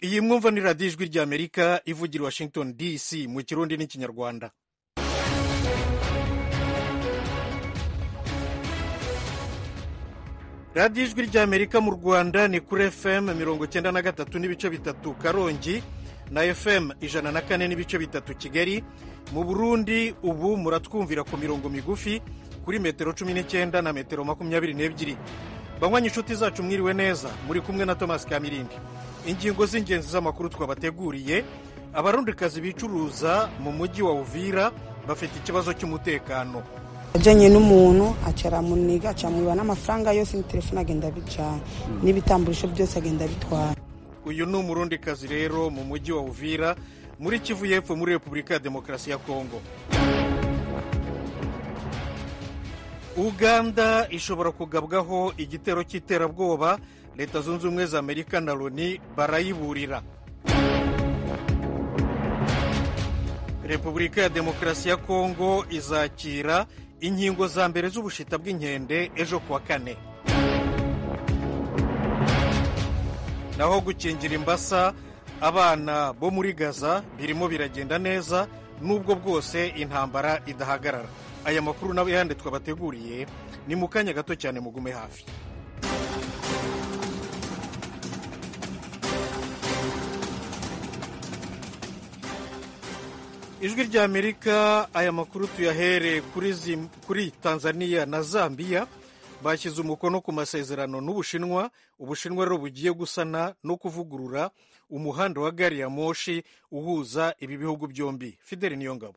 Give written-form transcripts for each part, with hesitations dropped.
Iyi mwumva ni radiyo Ijwi ry'Amerika ivugira i Washington DC mu Kirundi n'Ikinyarwanda. Radiyo Ijwi ry'Amerika mu Rwanda ni kuri FM 93.3 Karongi na FM 104.3 Kigali. Mu Burundi ubu muratwumvira ku mirongo migufi kuri metero 19 na metero 22. Banywanyi inshuti zacu mwiriwe neza, muri kumwe na Thomas Kamirindi. Ingingo z'ingenzi z'amakuru twabateguriye: abarundikazi bicuruza mu mujyi wa Uvira bafite ikibazo cy'umutekano. Ajanye n'umuntu acaramuniga acamwiba n'amafaranga yose n'itelefone agenda abijana n'ibitamburisho byose agenda abitwara. Uyu ni umurundikazi rero mu mujyi wa Uvira muri Kivu y'Epfo muri Repubulika ya Demokarasi ya Kongo. Uganda ishobora kugabwaho igitero cy'iterabwoba, Leta Zunze Ubumwe za Amerika na Loni barayiburira. Repubulika ya Demokarasi ya Kongo izakira inkingo za mbere z'ubushita bw'inkende ejo kuwa kane. Naho gukingira imbasa abana bo muri Gaza birimo biragenda neza nubwo bwose intambara idahagarara. Aya makuru n'ayandi twabateguriye ni mu kanya gato cyane, mugume hafi. Ijwi ry'Amerika, aya makuru tuyahere kuri Tanzania na Zambia bashyize umukono ku masezerano n'Ubushinwa. Ubushinwa rero bugiye gusana no kuvugurura umuhanda wa gari ya moshi uhuza ibi bihugu byombi. Fideli Niyongabo.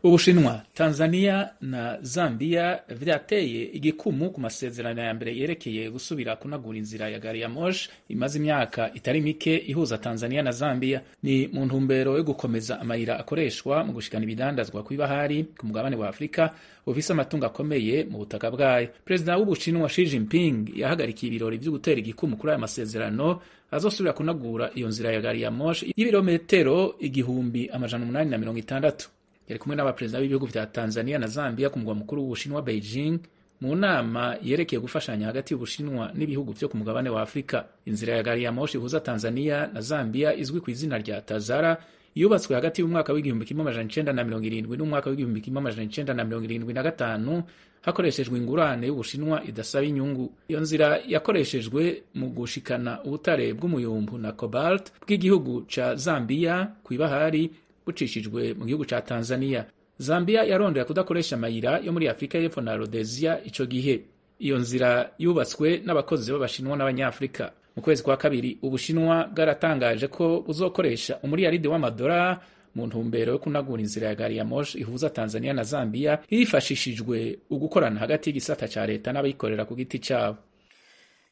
Ubushinwa, Tanzania na Zambia vyateye igikumu ku masezerano ya mbere yerekeye gusubira kunagura inzira ya gari ya moshi imaze imyaka itari mike ihuza Tanzania na Zambia. Ni mu ntumbero yo gukomeza amayira akoreshwa mu gushikana ibidandazwa kw'ibahari ku mugabane wa Afurika ufise amatungo akomeye mu butaka bwayo. Perezida w'Ubushinwa Xi Jinping yahagarikiye ibirori vyo gutera igikumu kuri aya masezerano azosubira kunagura iyo nzira ya gari ya moshi y'ibirometero 1860. Yari kumwe n'abaperezida b'ibihugu vya Tanzania na Zambia ku mugwa mukuru w'Ubushinwa Beijing mu nama yerekeye gufashanya hagati y'Ubushinwa n'ibihugu vyo ku mugabane wa Afurika. Inzira ya gari ya moshi ihuza Tanzania na Zambia izwi ku izina rya Tazara yubatswe hagati y'umwaka w'1970 n'umwaka w'1975 hakoreshejwe ingurane y'Ubushinwa idasaba inyungu. Iyo nzira yakoreshejwe mu gushikana ubutare bw'umuyumbu na cobalt bw'igihugu ca Zambia kw'ibahari bucishijwe mu gihugu ca Tanzania. Zambia yarondera kudakoresha amayira yo muri Afrika y'Epfo na Rhodesia ico gihe. Iyo nzira yubatswe n'abakozi b'Abashinwa n'Abanyafrika. Mu kwezi kwa kabiri Ubushinwa bwaratangaje ko buzokoresha umuriyaridi w'amadolari mu ntumbero yo kunagura inzira ya gari ya moshi ihuza Tanzania na Zambia hifashishijwe ugukorana hagati y'igisata ca leta n'abikorera ku giti cabo.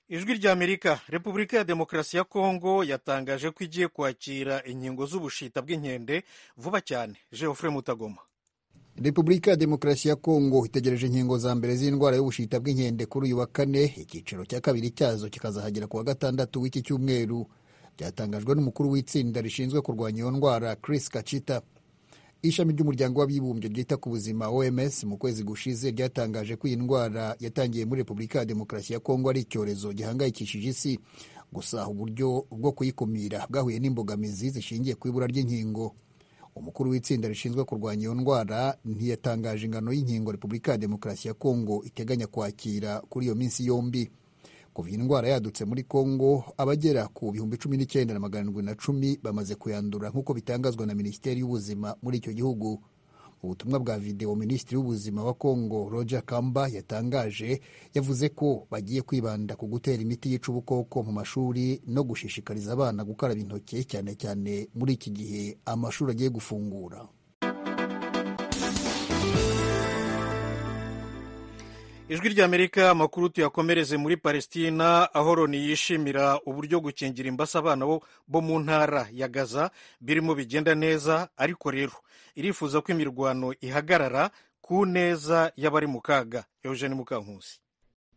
Ijwi ry'Amerika. Repubulika ya Demokarasi ya Kongo yatangaje ko igiye kwakira inkingo z'ubushita bw'inkende vuba cyane. Geoffrey Mutagoma. Repubulika ya Demokarasi ya Kongo itegereje inkingo za mbere z'indwara y'ubushita bw'inkende kuri uyu wa kane, icyiciro cya kabiri cyazo kikazahagera ku wa gatandatu w'iki cyumweru. Byatangajwe n'umukuru w'itsinda rishinzwe kurwanya iyo ndwara Chris Kachita. Ishami ry'umuryango w'abibumbye ryita ku buzima OMS mu kwezi gushize ryatangaje ko iyi ndwara yatangiye muri Repubulika ya Demokarasi ya Kongo ari icyorezo gihangayikishije isi. Gusa uburyo bwo kuyikumira bwahuye n'imbogamizi zishingiye ku ibura ry'inkingo. Umukuru w'itsinda rishinzwe kurwanya iyo ndwara ntiyatangaje ingano y'inkingo Repubulika ya Demokarasi ya Kongo iteganya kwakira kuri iyo minsi yombi. Kuva iyi ndwara yadutse muri Kongo, abagera ku 19,710 bamaze kuyandura nk'uko bitangazwa na Minisiteri y'Ubuzima muri icyo gihugu. Mu butumwa bwa videwo Minisitiri w'Ubuzima wa Kongo Roger Kamba yatangaje, yavuze ko bagiye kwibanda ku gutera imiti yica ubukoko mu mashuri no gushishikariza abana gukaraba intoki, cyane cyane muri iki gihe amashuri agiye gufungura. Ijwi ry'Amerika, amakuru tuyakomereze muri Palestina aho Loni yishimira uburyo gukingira imbasa abana bo mu ntara ya Gaza birimo bigenda neza, ariko rero irifuza ko imirwano ihagarara ku neza y'abari mu kaga. Eugene Mukankusi.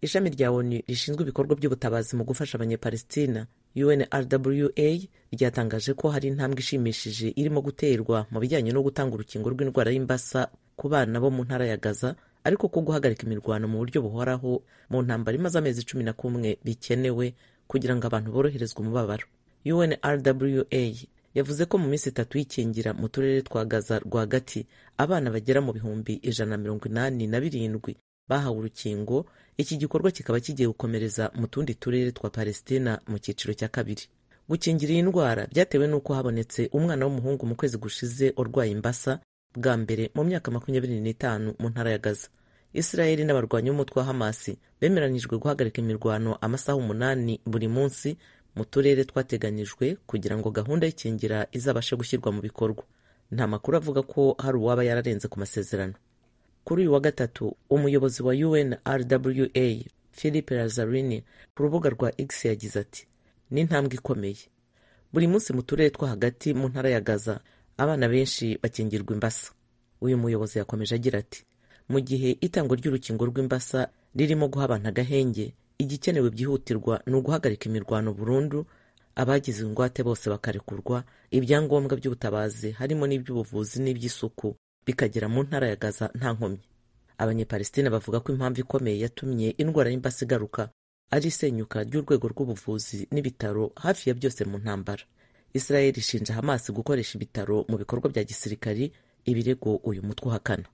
Ishami rya ONU rishinzwe ibikorwa by'ubutabazi mu gufasha abanyepalestina UNRWA ryatangaje ko hari intambwe ishimishije irimo guterwa mu bijyanye no gutanga urukingo rw'indwara y'imbasa ku bana bo mu ntara ya Gaza, ariko ko guhagarika imirwano mu buryo buhoraho mu ntambara imaze amezi 11 bikenewe kugira ngo abantu boroherezwe umubabaro. UNRWA yavuze ko mu minsi 3 y'ikingira mu turere twa Gaza rwagati abana bagera mu 187,000 bahawe urukingo. Iki gikorwa kikaba kigiye gukomereza mu tundi turere twa Palestina mu cyiciro cya kabiri. Gukingira iyi ndwara byatewe n'uko habonetse umwana w'umuhungu mu kwezi gushize urwaye imbasa bwa mbere mu myaka 25 mu ntara ya Gaza. Israeli n'abarwanyi b'umutwe wa Hamas bemeranyijwe guhagarika imirwano amasaha 8 buri munsi mu turere twateganyijwe kugira ngo gahunda y'ikingira izabashe gushyirwa mu bikorwa. Nta makuru avuga ko hari uwaba yararenze ku masezerano. Kuri uyu wa gatatu, umuyobozi wa UNRWA Philippe Lazzarini ku rubuga rwa X yagize ati: "Ni intambwe ikomeye. Buri munsi mu turere two hagati mu ntara ya Gaza abana benshi bakingirwa imbasa." Uyu muyobozi yakomeje agira ati: "Mu gihe itangwa ry'urukingo rw'imbasa ririmo guha abantu agahenge, igikenewe byihutirwa ni uguhagarika imirwano burundu, abagize ingwate bose bakarekurwa, ibyangombwa by'ubutabazi harimo n'iby'ubuvuzi n'iby'isuku bikagera mu ntara ya Gaza nta nkomyi." Abanyepalestina bavuga ko impamvu ikomeye yatumye indwara y'imbasa igaruka ari isenyuka ry'urwego rw'ubuvuzi n'ibitaro hafi ya byose mu ntambara. Israel ishinja Hamas gukoresha ibitaro mu bikorwa bya gisirikari, ibirego uyu mutwe uhakana.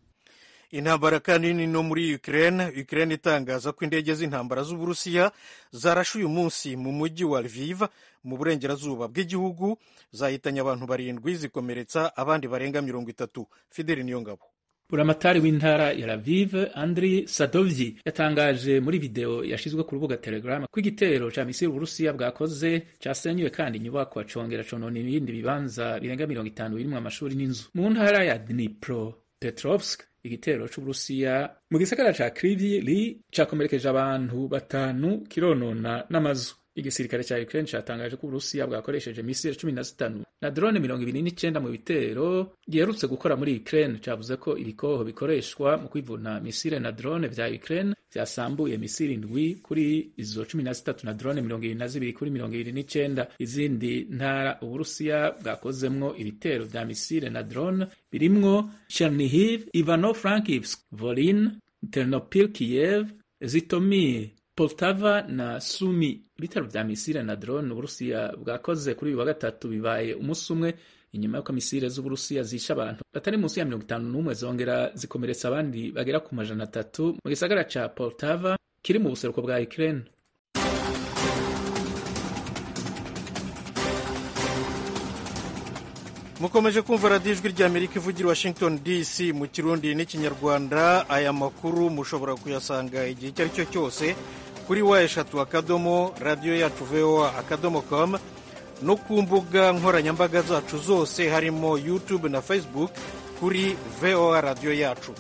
Intambara kandi ni no muri Ukraine. Ukraine itangaza ko indege z'intambara z'Uburusiya zarashe uyu munsi mu mujyi wa Lviv mu burengerazuba bw'igihugu, zahitanye abantu 7 zikomeretsa abandi barenga 30. Fideli Niyongabo. Buramatari w'intara ya Lviv Andriy Sadovyi yatangaje muri video yashizwe ku rubuga Telegram ko igitero ca misiri Uburusiya bwakoze casenyuye kandi inyubakwa congera conona ibindi bibanza birenga 50 birimwo amashuri n'inzu mu ntara ya Dnipro Petrovsk. Igitero c'Uburusiya mu gisagara ca Kryvyi Rih cakomerekeje abantu 5 kironona n'amazu. Igisirikare ca Ukraine catangaje ko Uburusiya bwakoresheje misile 15 na drone 29 mu bitero giherutse gukora muri Ukraine. Cavuze ko ibikoho bikoreshwa mu kwivuna misile na drone vya Ukraine vyasambuye misile 7 kuri izo 13 na drone 22 kuri 29. Izindi ntara Uburusiya bwakozemwo ibitero vya misile na drone birimwo Chernihiv, Ivano-Frankivsk, Volyn, Ternopil, Kiev, Zhytomyr, Poltava na Sumi. Ibitero vya misile na drone Uburusiya bwakoze kuri uyu wa gatatu bibaye umunsi umwe inyuma y'uko misile z'Uburusiya zishe abantu batari munsi ya 51 zongera zikomeretsa abandi bagera ku 300 mu gisagara ca Poltava kiri mu buseruko bwa Ukraine. Mukomeje kumva radiyo Ijwi ry'Amerika ivugira Washington DC mu Kirundi n'Ikinyarwanda. Aya makuru mushobora kuyasanga igihe icyo ari cyo cyose kuri w3 radiyo yacu voa.com no ku mbuga nkoranyambaga zacu zose harimo YouTube na Facebook kuri VOA radiyo yacu.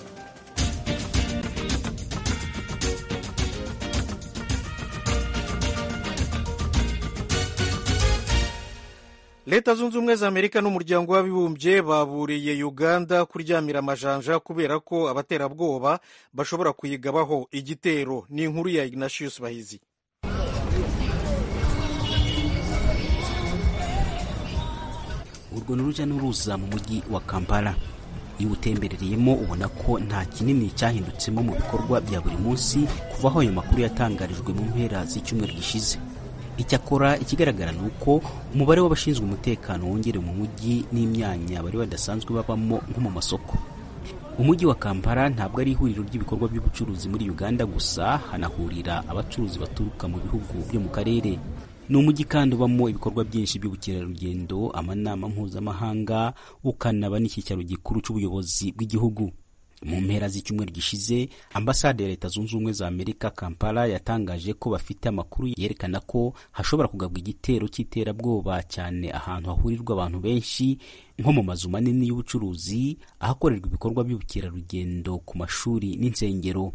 Leta Zunze Ubumwe za Amerika n'Umuryango w'Abibumbye baburiye Uganda kuryamira amajanja kubera ko abaterabwoba bashobora kuyigabaho igitero. Ni inkuru ya Ignatius Bahizi. Urwo ni urujya n'uruza mu mujyi wa Kampala. Iyo utemberereyemo ubona ko nta kinini cyahindutsemo mu bikorwa bya buri munsi kuva aho ayo makuru yatangarijwe mu mpera z'icyumweru gishize. Icyakora ikigaragara ni uko umubare w'abashinzwe umutekano wongerewe mu mujyi n'imyanya bari badasanzwe babamo nko mu masoko. Umujyi wa Kampala ntabwo ari ihuriro ry'ibikorwa by'ubucuruzi muri Uganda gusa, hanahurira abacuruzi baturuka mu bihugu byo mu karere. Ni umujyi kandi ubamo ibikorwa byinshi by'ubukerarugendo, amanama mpuzamahanga, ukanaba n'icyicaro gikuru cy'ubuyobozi bw'igihugu. Mu mpera z'icyumweru gishize, ambasade ya Leta Zunze Ubumwe za Amerika Kampala yatangaje ko bafite amakuru yerekana ko hashobora kugabwa igitero cy'iterabwoba cyane ahantu hahurirwa abantu benshi nko mu mazu manini y'ubucuruzi, ahakorerwa ibikorwa by'ubukerarugendo, ku mashuri n'insengero.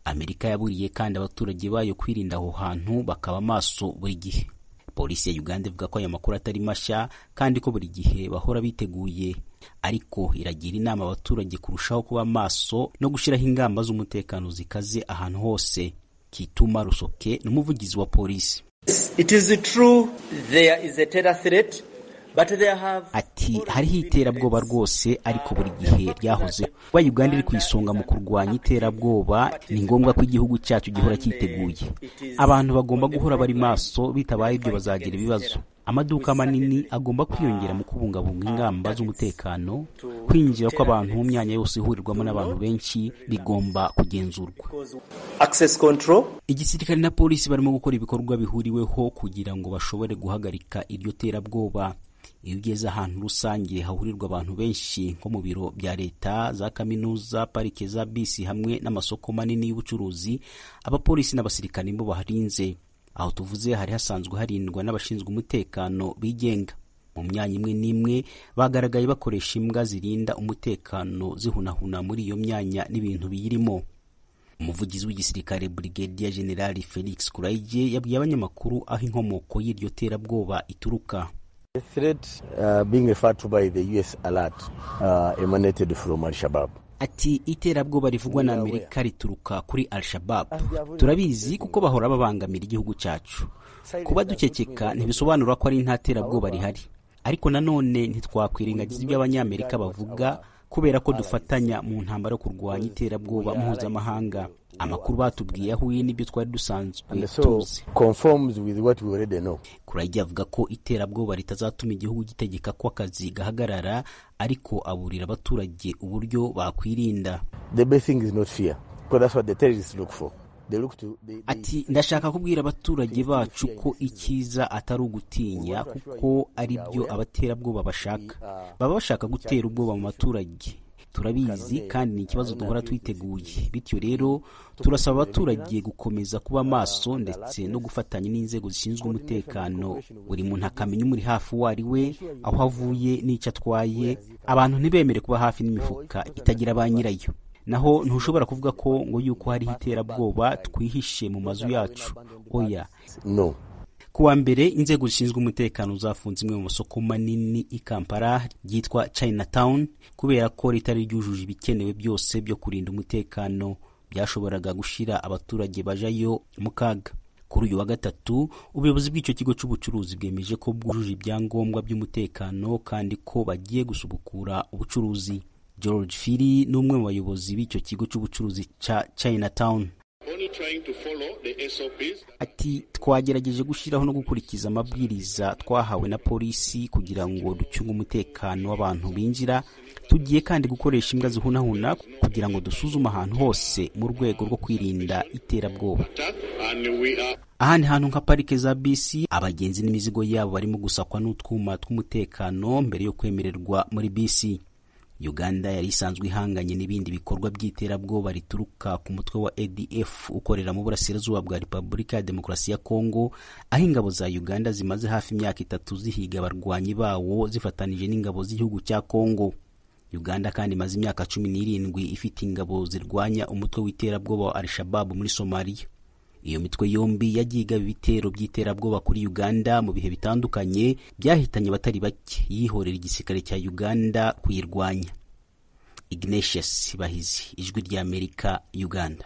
Amerika yaburiye kandi abaturage bayo kwirinda aho hantu bakaba maso buri gihe. Polisi ya Uganda ivuga ko aya makuru atari mashya kandi ko buri gihe bahora biteguye, ariko iragira inama abaturage kurushaho kuba maso no gushyiraho ingamba z'umutekano zikaze ahantu hose. Kituma Rusoke ni umuvugizi wa polisi. It is true there is a terror threat. Ati hariho iterabwoba rwose, ariko buri gihe ryahoze. Kuba Uganda iri ku isonga mu kurwanya iterabwoba, ni ngombwa ko igihugu cyacu gihora cyiteguye. Abantu bagomba guhora bari maso, bitabaye ibyo bazagira ibibazo. Amaduka manini agomba kwiyongera mu kubungabunga ingamba z'umutekano. Kwinjira kw'abantu mu myanya yose ihurirwamo n'abantu benshi bigomba kugenzurwa. Access control. Igisirikare na polisi barimo gukora ibikorwa bihuriweho kugira ngo bashobore guhagarika iryo terabwoba. Iyo ugeze ahantu rusange hahurirwa abantu benshi, nko mu biro bya leta, za kaminuza, parike za bisi hamwe n'amasoko manini y'ubucuruzi, abapolisi n'abasirikare nibo baharinze. Aho tuvuze hari hasanzwe harindwa n'abashinzwe umutekano bigenga. Mu myanya imwe n'imwe bagaragaye bakoresha imbwa zirinda umutekano zihunahuna muri iyo myanya n'ibintu biyirimo. Umuvugizi w'igisirikare, Brigadier General Felix Kulayigye, yabwiye abanyamakuru aho inkomoko y'iryo terabwoba ituruka. The threat being referred to by the US alert emanated from Al-Shabaab. Ati: "Iterabwoba rivugwa na Amerika rituruka kuri Al-Shabab. Turabizi kuko bahora babangamira igihugu cyacu. Kuba dukekeka ntibisobanura ko ari nta terabwoba rihari, ariko nanone ntitwakwirengagiza ibyo Abanyamerika bavuga, kubera ko dufatanya mu ntambara yo kurwanya iterabwoba mpuzamahanga. Amakuru batubwiye ahuye n'ibyo twari dusanzwe tuzi." Kulayigye avuga ko iterabwoba ritazatuma igihugu gitegeka ko akazi gahagarara, ariko aburira abaturage uburyo bakwirinda. Ati: "Ndashaka kubwira abaturage bacu ko icyiza atari ugutinya, kuko ari byo abaterabwoba bashaka. Baba bashaka gutera ubwoba mu baturage. Turabizi kandi ni ikibazo duhora twiteguye. Bityo rero turasaba abaturage gukomeza kuba maso ndetse no gufatanya n'inzego zishinzwe umutekano, buri muntu akamenya umuri hafi uwo ari we, aho avuye n'icyo atwaye. Abantu ntibemere kuba hafi n'imifuka itagira ba nyirayo. Naho ntushobora kuvuga ko ngo yuko hariho iterabwoba twihishe mu mazu yacu, oya." No. Ku wa mbere, inzego zishinzwe umutekano zafunze imwe mu masoko manini i Kampala ryitwa Chinatown, kubera ko ritari ryujuje ibikenewe byose byo kurinda umutekano, byashoboraga gushyira abaturage bajayo mu kaga. Kuri uyu wa gatatu, ubuyobozi bw'icyo kigo cy'ubucuruzi bwemeje ko bwujuje ibyangombwa by'umutekano kandi ko bagiye gusubukura ubucuruzi. George Phiri ni umwe mu bayobozi b'icyo kigo cy'ubucuruzi cya Chinatown. Ati: "Twagerageje gushyiraho no gukurikiza amabwiriza twahawe na polisi kugira ngo ducunge umutekano w'abantu binjira. Tugiye kandi gukoresha imbwa zihunahuna kugira ngo dusuzume ahantu hose mu rwego rwo kwirinda iterabwoba." Ahandi hantu nka parike za bisi, abagenzi n'imizigo yabo barimo gusakwa n'utwuma tw'umutekano mbere yo kwemererwa muri bisi. Uganda yari isanzwe ihanganye n'ibindi bikorwa by'iterabwoba rituruka ku mutwe wa ADF ukorera mu burasirazuba bwa Repubulika ya Demokarasi ya Kongo, aho ingabo za Uganda zimaze hafi imyaka 3 zihiga abarwanyi bawo zifatanije n'ingabo z'igihugu cya Kongo. Uganda kandi imaze imyaka 17 ifite ingabo zirwanya umutwe w'iterabwoba wa Al-Shabaab muri Somalia. Iyo mitwe yombi yagiye igaba ibitero by'iterabwoba kuri Uganda mu bihe bitandukanye byahitanye abatari bake, yihorera igisirikare cya Uganda kuyirwanya. Ignatius Bahizi, Ijwi ry'Amerika, Uganda.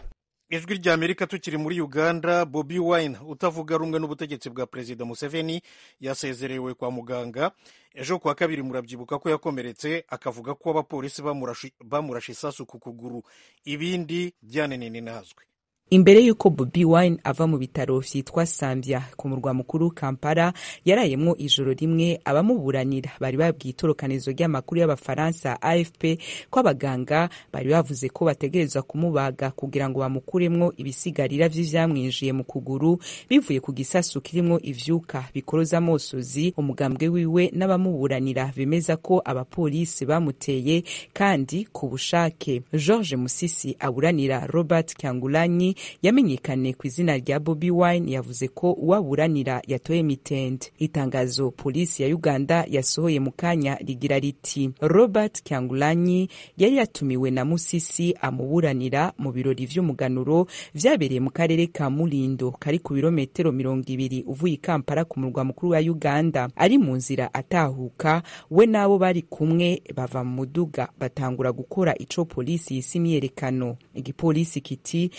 Ijwi ry'Amerika. Tukiri muri Uganda, Bobi Wine utavuga rumwe n'ubutegetsi bwa Perezida Museveni yasezerewe kwa muganga ejo kuwa kabiri. Murabyibuka ko yakomeretse, akavuga ko abapolisi bamurashe isasu ku kuguru. Ibindi byanenene ntazwi. Imbere y'uko Bobi Wine ava mu bitaro vyitwa Sambia ku murwa mukuru Kampala yarayemwo ijoro rimwe, abamuburanira bari babwiye itorokanizo ry'amakuru y'Abafaransa AFP ko abaganga bari bavuze ko bategerezwa kumubaga kugira ngo bamukuremwo ibisigarira vy'ivyamwinjiye mu kuguru bivuye ku gisasu kirimwo ivyuka bikoroza amosozi, umugambwe wiwe n'abamuburanira bemeza ko abapolisi bamuteye kandi ku bushake. George Musisi aburanira Robert Kyagulanyi yamenyekanye ku izina rya Bobi Wine yavuze ko uwaburanira yatoye mitende. Itangazo polisi ya Uganda yasohoye mu kanya rigira riti: "Robert Kyagulanyi yari yatumiwe na Musisi amuburanira mu birori vy'umuganuro vyabereye mu karere ka Murindo kari ku birometero 20 uvuye i Kampala ku murwa mukuru wa Uganda. Ari mu nzira atahuka, we n'abo bari kumwe bava mu muduga batangura gukora ico polisi yise imyiyerekano." Igipolisi kiti: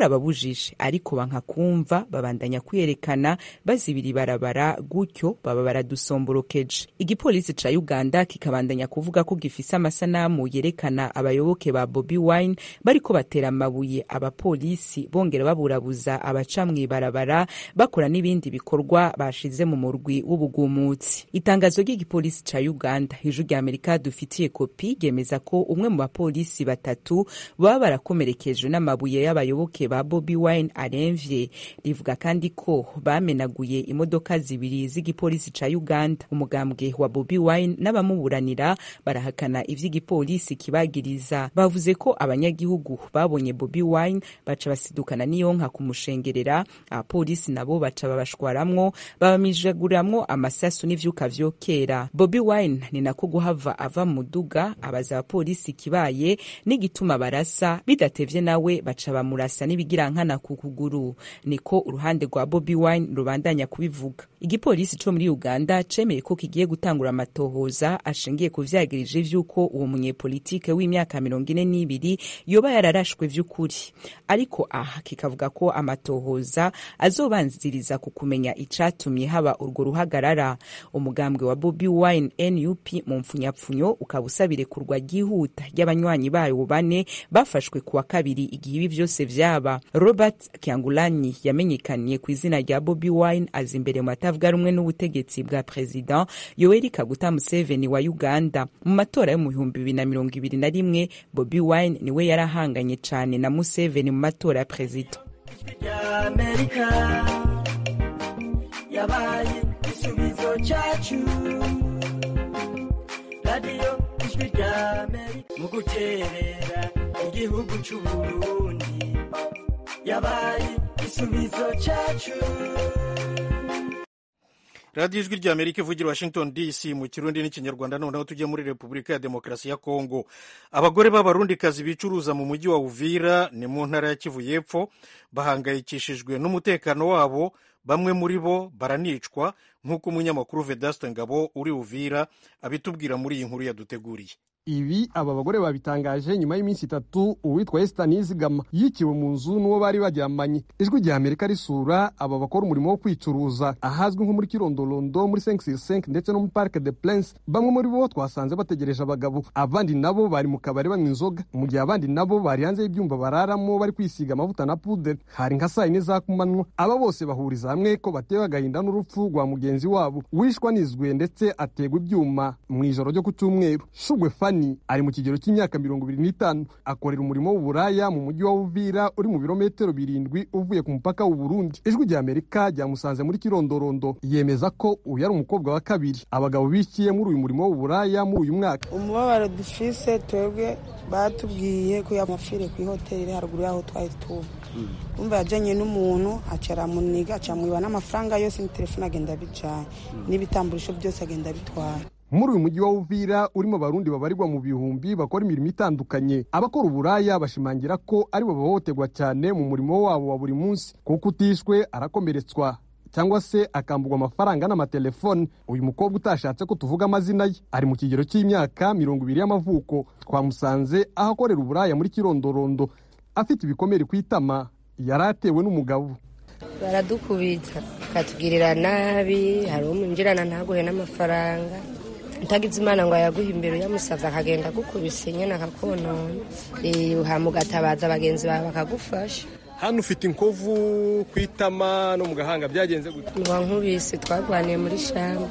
Twarababujije ariko banka kumva, babandanya kwiyerekana bazibira ibarabara, gutyo baba baradusomborokeje. Igipolisi ca Uganda kikabandanya kuvuga ko gifise amasanamu yerekana abayoboke ba Bobi Wine bariko batera amabuye abapolisi, bongera baburabuza abaca mw'ibarabara, bakora n'ibindi bikorwa bashize mu murwi w'ubugumutsi. Itangazo ry'igipolisi ca Uganda Ijwi rya Amerika dufitiye kopi ryemeza ko umwe mu bapolisi batatu baba barakomerekejwe n'amabuye y'abayoboke ba Bobi Wine aremvye. Rivuga kandi ko bamenaguye imodoka zibiri z'igipolisi ca Uganda. Umugambwe wa Bobi Wine n'abamuburanira barahakana ivy'igipolisi kibagiriza. Bavuze ko abanyagihugu babonye Bobi Wine baca basidukana n'iyonka kumushengerera, abapolisi nabo baca babashwaramwo, babamijaguramwo amasasu n'ivyuka vyokera. Bobi Wine ni nako guhava ava mu muduga, abaza abapolisi kibaye n'igituma barasa, bidatevye nawe baca bamurasa n'ibigirankana ku kuguru. Niko uruhande rwa Bobi Wine rubandanya kubivuga. Igipolisi co muri Uganda cemeye ko kigiye gutangura amatohoza ashingiye ku vyagirije vy'uko uwo munyepolitike w'imyaka 42 yoba yararashwe vy'ukuri, ariko aha kikavuga ko amatohoza azobanziriza ku kumenya icatumye haba urwo ruhagarara. Umugambwe wa Bobi Wine NUP mu mfunyapfunyo ukaba usabire kurwa ryihuta ry'abanywanyi bayo bane bafashwe kuwa kabiri igihe ibi vyose vyaba. Robert Kyangulanyi yamenyekanye ku izina rya Bobi Wine aza imbere mu batavuga rumwe n'ubutegetsi bwa President Yoweri Kaguta Museveni wa Uganda. Mu matora yo mu 2021 Bobi Wine niwe yarahanganye cane na Museveni mu matora ya President. Amerika yabaye igisubizo cyacu, radiyo Ijwi rya Amerika mu guterera igihugu c'Uburundi, yabaye igisubizo cyacu. Radiyo Ijwi rya Amerika ivugira Washington DC mu Kirundi n'Ikinyarwanda. Noneho tujye muri Repubulika ya Demokarasi ya Kongo. Abagore b'Abarundikazi bicuruza mu mujyi wa Uvira ni mu ntara ya Kivu y'Epfo bahangayikishijwe n'umutekano wabo, bamwe muri bo baranicwa, nk'uko umunyamakuru Vedaste Ngabo uri Uvira abitubwira muri iyi nkuru yaduteguriye. Ibi aba bagore babitangaje nyuma y'iminsi 3 uwitwa Esther Nizigama yikiwe mu nzu n'uwo bari baryamanye. Ijwi rya Amerika risura aba bakora umurimo wo kwicuruza ahazwi nko muri Kirondolondo, muri 565 ndetse no mu Parc des Princes. Bamwe muri bo twasanze bategereje abagabo, abandi nabo bari mu kabari banywa inzoga, mu gihe abandi nabo bari hanze y'ibyumba bararamo bari kwisiga amavuta na poudre. Hari nka saa 4 za kumanywa. Aba bose bahuriza hamwe ko batewe agahinda n'urupfu rwa mugenzi wabo wishwa nizwe ndetse ategwa ibyuma mu ijoro ryo ku cyumweru. Shugwe Fani ari mu kigero cy'imyaka 25, akorera umurimo w'uburaya mu mujyi wa Uvira uri mu birometero 7 uvuye ku mupaka w'u Burundi. Ijwi rya Amerika ryamusanze muri Kirondorondo, yemeza ko uyu ari umukobwa wa kabiri abagabo biciye muri uyu murimo w'uburaya muri uyu mwaka. Umubabaro dufise twebwe, batubwiye ko yamafire ku ihoteli haruguru yaho twari tuba. Umva yajanye n'umuntu acara muniga acamwiba n'amafaranga yose n'itelefone agenda bijanye n'ibitamburisho byose agenda bitwara. Muri uyu mujyi wa Uvira urimo Abarundi babarirwa mu bihumbi bakora imirimo itandukanye, abakora uburaya bashimangira ko ari bo bahohoterwa cyane mu murimo wabo wa buri munsi, kuko utishwe arakomeretswa cyangwa se akambugwa amafaranga n'amatelefone. Uyu mukobwa utashatse ko tuvuga amazina ye ari mu kigero cy'imyaka 20 y'amavuko. Twamusanze aho akorera uburaya muri Kirondorondo afite ibikomere ku itama yari atewe n'umugabo. Baradukubita bakatugirira nabi, hari uwinjirana ntaguhe n'amafaranga, utagize Imana ngo ayaguhe imbere uyamusabye akagenda agukubise nyine akakonona, hama ugatabaza bagenzi bawe bakagufasha. Hano ufite inkovu ku itama no mu gahanga, byagenze gute? Wankubise twarwaniye muri shamba,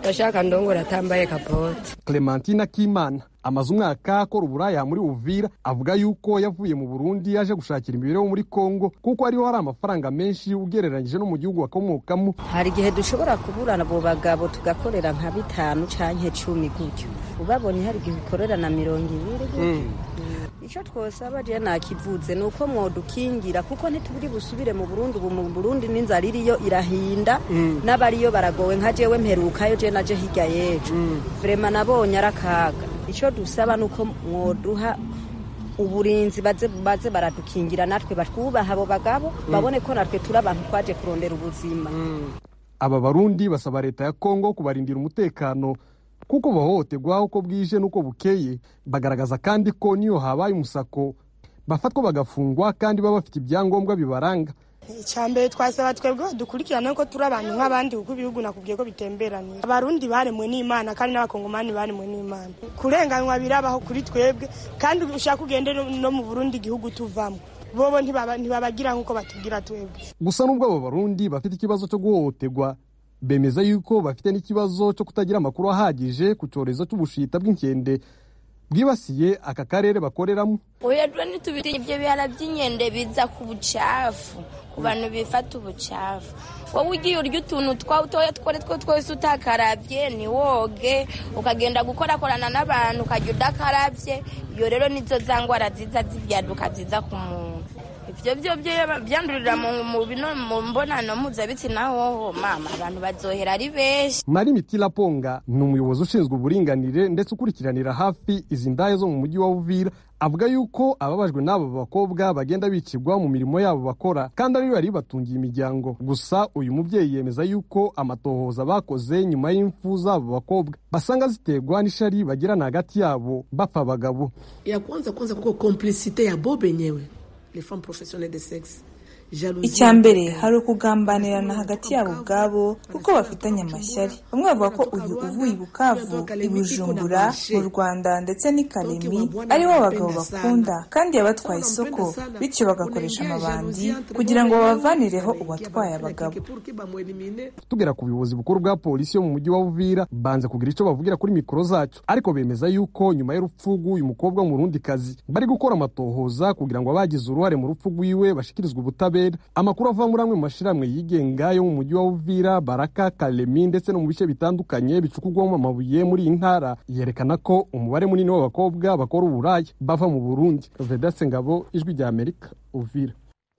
ndashaka ndongora atambaye kapote. Clementine Akimana amaze umwaka akora uburaya muri Uvira, avuga yuko yavuye mu Burundi yaje gushakira imibereho muri Kongo kuko ariho hari amafaranga menshi ugereranyije no mu gihugu akomokamo. Hari igihe dushobora kuburana abo bagabo tugakorera nka 5 canke 10 gutyo, ubabonye hari igihe ukorera na 20 gutyo. Icyo twosaba je nakivuze ni uko mwodukingira, kuko ntituburi busubire mu Burundi. Ubu mu Burundi n'inzara iriyo irahinda, n'abariyo baragowe. Nka jewe mperukayo, je naje hirya y'ejo, vrema nabonye arakaga. Icyo dusaba ni uko mwoduha uburinzi, baze baradukingira natwe batwubaha abo bagabo, babone ko natwe turi abantu twaje kurondera ubuzima. Aba Barundi basaba leta ya Kongo kubarindira umutekano kuko bahohoterwa uko bwije n'uko bukeye. Bagaragaza kandi ko niyo habaye umusako Bafatwa bagafungwa kandi baba bafite ibyangombwa bibaranga. Icyambere twasaba twebwe dukurikirana ko turi abantu nk'abandi, kuko ibihugu nakubwiye ko bitemberanye. Abarundi baremwe n'Imana kandi n'abakongomani baremwe n'Imana. Kurenganywa birabaho kuri twebwe, kandi ushaka ugende no mu Burundi igihugu tuvamo, bobo ntibabagira nk'uko batubwira twebwe. Gusa nubwo abo Barundi bafite ikibazo cyo guhohoterwa, bemeza yuko bafite n'ikibazo cyo kutagira amakuru ahagije ku cyorezo cy'ubushita bw'inkende bwibasiye aka karere bakoreramo. Oya, twe ntitubitinya ibyo bihara by'inkende biza ku bucafu, ku bantu bifata ubucafu. Wowe ugiye urya utuntu twawutoya twari two twose utakarabye, ntiwoge, ukagenda gukorakorana n'abantu ukajya udakarabye, iyo rero nizo za ndwara ziza zibyaduka ziza ku muntu. Ibyo byo byandurira mu mbonano mpuzabitsina hoho, mama, abantu bazohera ari benshi. Mari Mitila Ponga ni umuyobozi ushinzwe uburinganire ndetse ukurikiranira hafi izi ndaya zo mu mujyi wa Uvira. Avuga yuko ababajwe n'abo bakobwa bagenda bicirwa mu mirimo yabo bakora kandi ari bari batungiye imiryango. Gusa uyu mubyeyi yemeza yuko amatohoza bakoze nyuma y'imfu z'abo bakobwa basanga ziterwa n'ishari bagirana hagati yabo bapfa abagabo. Ya kwanza kwanza kuko complicité ya bo benyewe les femmes professionnelles de sexe. Icya mbere, hari ukugambanirana hagati yabo ubwabo kuko bafitanye amashyari. Bamwe bavuga ko uyu uvuye i Bukavu, i Bujumbura, mu Rwanda ndetse n'i Kalemi ari bo bagabo bakunda kandi yabatwaye isoko, bityo bagakoresha amabandi kugira ngo babavanireho uwatwaye abagabo. Tugera ku buyobozi bukuru bwa polisi yo mu mujyi wa Uvira, banze kugira icyo bavugira kuri mikoro zacu, ariko bemeza yuko nyuma y'urupfu rw'uyu mukobwa w'umurundikazi bari gukora amatohoza kugira ngo abagize uruhare mu rupfu rw'iwe bashikirizwe ubutabera. Amakuru ava muri amwe mu mashyirahamwe yigenga yo mu mujyi wa Uvira, Baraka, Kalemi ndetse no mu bice bitandukanye bicukurwamo amabuye muri iyi ntara yerekana ko umubare munini w'abakobwa bakora uburaya bava mu Burundi. Vedaste Ngabo, Ijwi rya Amerika, Uvira.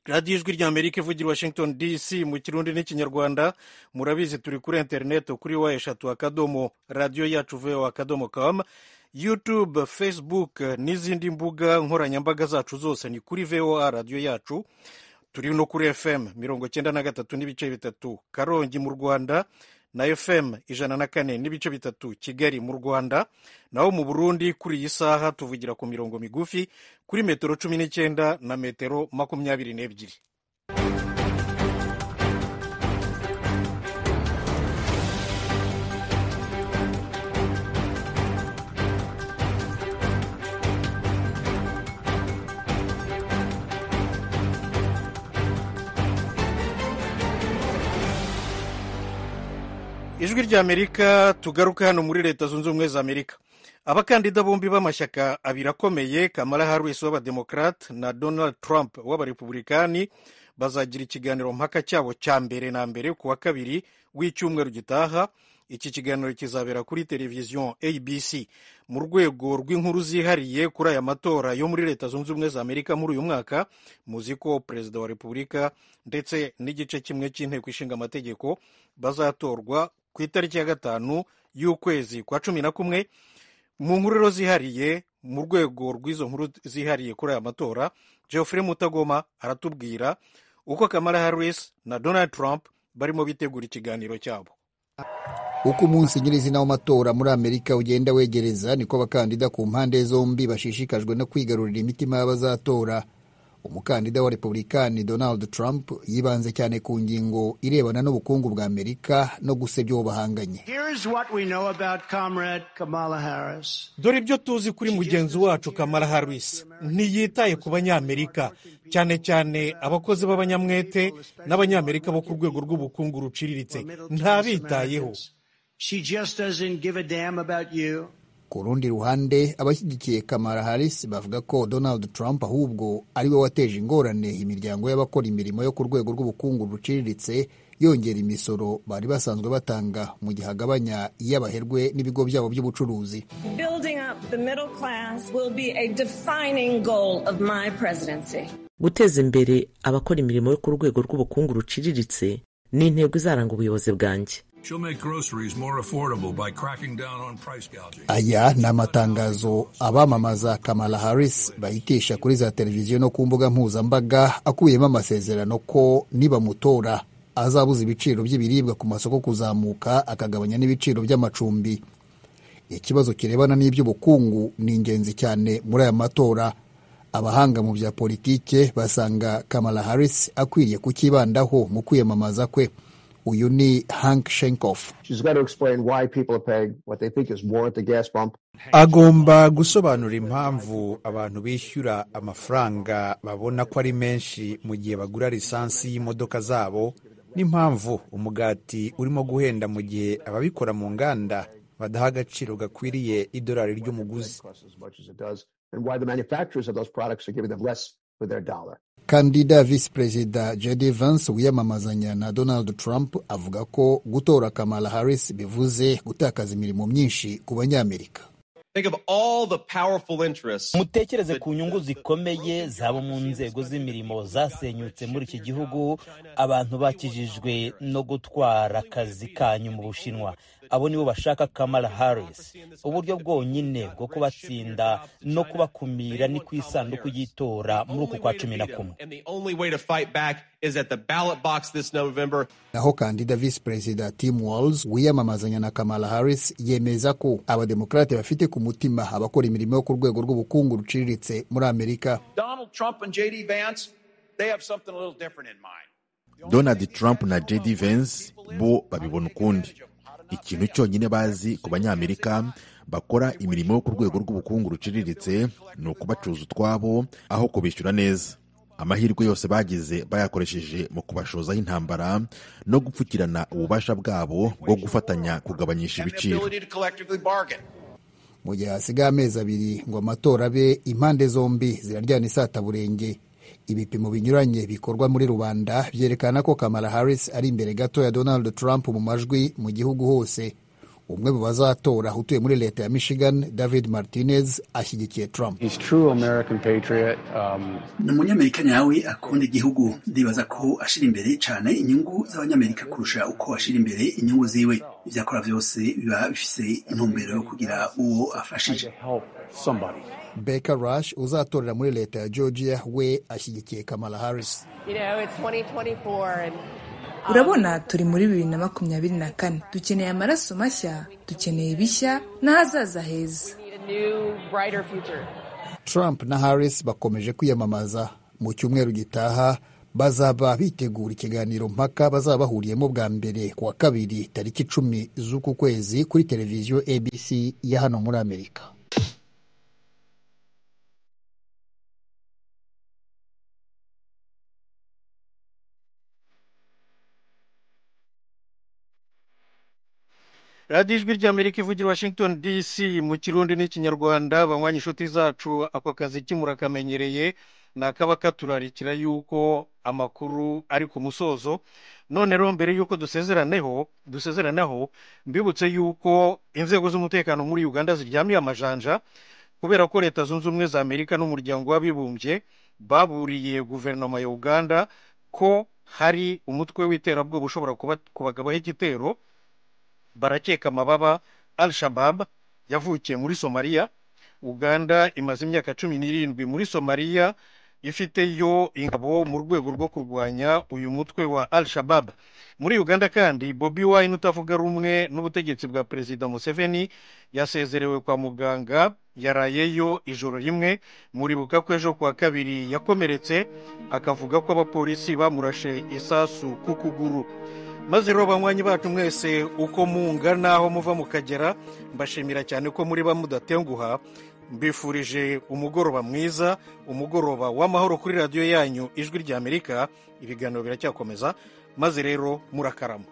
Radiyo Ijwi rya Amerika ivugira Washington DC mu Kirundi n'Ikinyarwanda. Murabizi turi kuri interineti kuri w3 radiyo yacu voa.com, YouTube, Facebook n'izindi mbuga nkoranyambaga zacu zose ni kuri VOA radiyo yacu. Turi no kuri FM 93.3 Karongi mu Rwanda na FM 104.3 Kigali mu Rwanda. Naho mu Burundi kuri iyi saha tuvugira ku mirongo migufi kuri metero 19 na metero 22. Ijwi rya Amerika. Tugaruka hano muri Leta Zunze Ubumwe za Amerika. Abakandida bombi b'amashyaka abiri akomeye, Kamala Harris w'Abademokrate na Donald Trump w'Abarepublikani, bazagira ikiganiro mpaka cyabo cya mbere na mbere ku wa kabiri w'icyumweru gitaha. Iki kiganiro kizabera kuri televiziyo ABC. Mu rwego rw'inkuru zihariye kuri aya matora yo muri Leta Zunze Ubumwe za Amerika muri uyu mwaka, muzi ko Perezida wa Repubulika ndetse n'igice kimwe cy'inteko ishinga amategeko bazatorwa ku itariki ya 5 y'ukwezi kwa 11. Mu nkuru zihariye, mu rwego rw'izo nkuru zihariye kuri aya matora, Geoffrey Mutagoma aratubwira uko Kamala Harris na Donald Trump barimo bitegura ikiganiro cyabo. Uko umunsi nyirizina w'amatora muri Amerika ugenda wegereza, niko abakandida ku mpande zombi bashishikajwe no kwigarurira imitima y'abazatora. Umukandida wa Republikani Donald Trump yibanze cyane ku ngingo irebana n'ubukungu bwa Amerika no gusebya uwo bahanganye. Dore ibyo tuzi kuri mugenzi wacu Kamala Harris: ntiyitaye ku Banyamerika, cyane cyane abakozi b'abanyamwete n'Abanyamerika bo ku rwego rw'ubukungu ruciriritse, ntabitayeho. Ku rundi ruhande, abashyigikiye Kamala Harris bavuga ko Donald Trump ahubwo ari we wateje ingorane imiryango y'abakora imirimo yo ku rwego rw'ubukungu ruciriritse, yongera imisoro bari basanzwe batanga mu gihe agabanya iy'abaherwe n'ibigo byabo by'ubucuruzi. Guteza imbere abakora imirimo yo ku rwego rw'ubukungu ruciriritse ni intego izaranga ubuyobozi bwanjye. Aya ni amatangazo abamamaza Kamala Harris bahitisha kuri za televiziyo no ku mbuga mpuzambaga, akubiyemo amasezerano ko nibamutora azabuza ibiciro by'ibiribwa ku masoko kuzamuka, akagabanya n'ibiciro by'amacumbi. Ikibazo kirebana n'iby'ubukungu ni ingenzi cyane muri aya matora. Abahanga mu bya politike basanga Kamala Harris akwiriye kukibandaho mu kwiyamamaza kwe. Uyu ni Hank Shenkoff. Agomba gusobanura impamvu abantu bishyura amafaranga babona ko ari menshi mu gihe bagura lisansi y'imodoka zabo, n'impamvu umugati urimo guhenda mu gihe ababikora mu nganda badaha agaciro gakwiriye idolari ry'umuguzi. Kandida visi perezida J.D. Vance wiyamamazanya na Donald Trump avuga ko gutora Kamala Harris bivuze gutakaza imirimo myinshi ku Banyamerika. Mutekereze ku nyungu zikomeye zaba mu nzego z'imirimo zasenyutse muri iki gihugu, abantu bakijijwe no gutwara akazi kanyu mu Bushinwa. Abo nibo bashaka Kamala Harris. Uburyo bwonyine bwo kubatsinda no kubakumira ni ku isanduku y'itora muri uku kwa 11. Naho kandida visi perezida Tim Walz wiyamamazanya na Kamala Harris yemeza ko abademokrate bafite ku mutima abakora imirimo yo ku rwego rw'ubukungu ruciriritse muri Amerika. Donald Trump na J.D. Vance bo babibona ukundi. Ikintu cyonyine bazi ku Banyamerika bakora imirimo yo ku rwego rw'ubukungu ruciriritse ni ukubacuza utwabo aho kubishyura neza. Amahirwe yose bagize bayakoresheje mu kubashozaho intambara no gupfukirana ububasha bwabo bwo gufatanya kugabanyisha ibiciro. Mu gihe hasigaye amezi 2 ngo amatora abe, impande zombi ziraryana isataburenge. Ibipimo binyuranye bikorwa muri rubanda byerekana ko Kamala Harris ari imbere gato ya Donald Trump mu majwi mu gihugu hose. Umwe mu bazatora utuye muri leta ya Michigan, David Martinez, ashyigikiye Trump. Ni umunyamerika nyawe akunda igihugu. Ndibaza ko ashira imbere cyane inyungu z'abanyamerika kurusha uko ashira imbere inyungu ziwe. Ibyo akora byose biba bifise intumbero yo kugira uwo afashije. Baker Rush uzatorera muri leta ya Georgia we ashyigikiye Kamala Harris. Urabona turi muri 2024, dukeneye amaraso mashya, dukeneye ibishya n'ahazaza heza. Trump na Harris bakomeje kwiyamamaza. Mu cyumweru gitaha bazaba bitegura ikiganiro mpaka bazaba bahuriyemo bwa mbere ku wa kabiri tariki 10 z'uku kwezi kuri televiziyo ABC ya hano muri Amerika. Radiyo Ijwi ry'Amerika ivugira Washington DC mu Kirundi n'Ikinyarwanda. Banywanyi inshuti zacu, ako kazi kimurakamenyereye ni akaba katurarikira yuko amakuru ari ku musozo. None rero mbere yuko dusezeranaho mbibutse yuko inzego z'umutekano muri Uganda ziryamiye amajanja kubera ko Leta Zunze Ubumwe za Amerika n'Umuryango w'Abibumbye baburiye guverinoma ya Uganda ko hari umutwe w'iterabwoba ushobora kubagabaho igitero. Barakeka amababa Al-Shabaab yavukiye muri Somalia. Uganda imaze imyaka 17 muri Somalia ifiteyo ingabo mu rwego rwo kurwanya uyu mutwe wa Al-Shabaab. Muri Uganda kandi Bobi Wine utavuga rumwe n'ubutegetsi bwa Perezida Museveni yasezerewe kwa muganga, yarayeyo ijoro rimwe. Muribuka ko ejo kuwa kabiri yakomeretse akavuga ko abapolisi bamurashe isasu ku kuguru. Maze rero banywanyi bacu mwese uko mungana aho muva mukagera, mbashimira cyane ko muri bamudatenguha. Mbifurije umugoroba mwiza, umugoroba w'amahoro kuri radiyo yanyu Ijwi ry'Amerika. Ibiganiro biracyakomeza, maze rero murakarama.